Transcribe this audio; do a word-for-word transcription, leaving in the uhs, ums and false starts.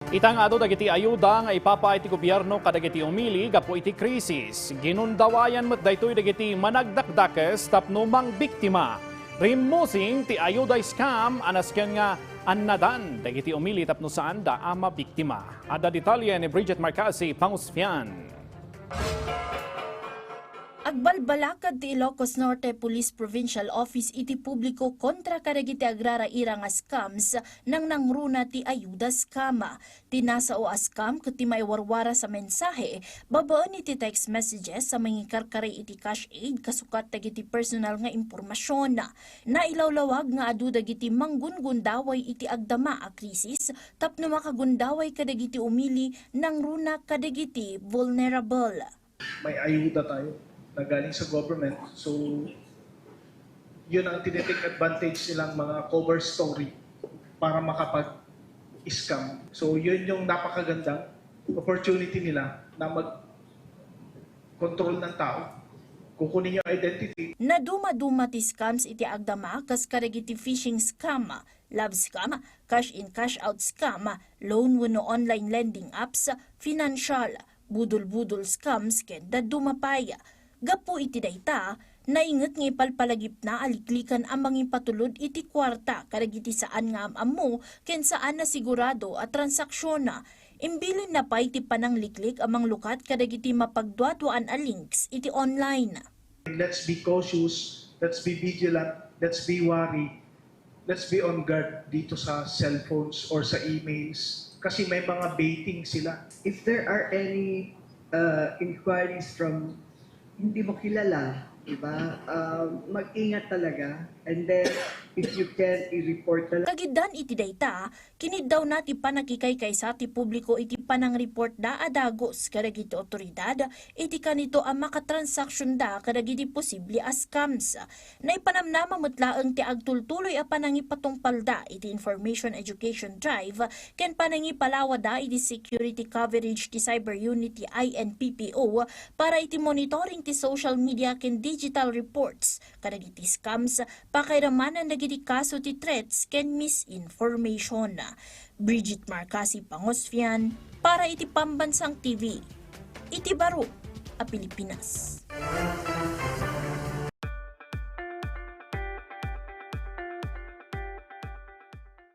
Ita nga adu dagiti ayuda nga ipapaay ti gobierno kadagiti umili gapu iti krisis, ginundawayan met daytoy dagiti managdakdakes tapno mangbiktima. Rimmusing ti ayuda scam a nasken nga annadan dagiti umili tapno saanda a mabiktima. Adda detalye ni Bridget Marcasi Pangusfian. Agbalbalakad ti Ilocos Norte Police Provincial Office iti publiko kontra kadagiti agraraira nga scams nang nangruna ti ayuda scam. Ti nasao a scam ket ti maiwarwaras a mensahe babaen iti text messages a mangikarkari iti cash aid kasukat dagiti personal nga impormasion. Nailawlawag nga adu dagiti manggungundaway iti agdama a krisis tapno makagundaway kadagiti umili nangruna kadagiti vulnerable. May ayuda tayo na galing sa government. So, yun ang tinitake advantage nilang mga cover story para makapag-scam. So, yun yung napakagandang opportunity nila na mag-control ng tao. Kukunin yung identity. Nadumaduma ti scams iti agdama kas kadagiti phishing scam, love scam, cash in cash out scam, loan wenno online lending apps, financial, budol-budol scams ken dadduma pay. Gapu iti dayta, nainget nga ipalpalagipna a liklikan a mangipatulod iti kuarta kadagiti saan nga am-ammo ken saan a sigurado a transaksyon. Imbilinna pay ti panangliklik a manglukat kadagiti mapagduaduaan a links iti online. Let's be cautious, let's be vigilant, let's be wary, let's be on guard dito sa cellphones or sa emails kasi may mga baiting sila. If there are any uh, inquiries from hindi mo kilala, di ba? Um, mag-ingat talaga. And then, if you can, i-report na lang. Kagiddan iti dayta, kiniddawna ti panakikaykaysa ti publiko iti panangreportda a dagus kadagiti otoridad iti kanito a makatransaksyon da kadagiti posible a scams. Naipanamnama met laeng ti agtultuloy a panangipatungpalda iti information education drive ken panangipalawada iti security coverage ti cyber unit ti I N P P O para iti monitoring ti social media ken digital reports kadagiti scams, pakairamanan dagiti kaso ti threats ken misinformation. Bridget Marcasi Pangosfian para iti Pambansang T V, iti baro a Pilipinas.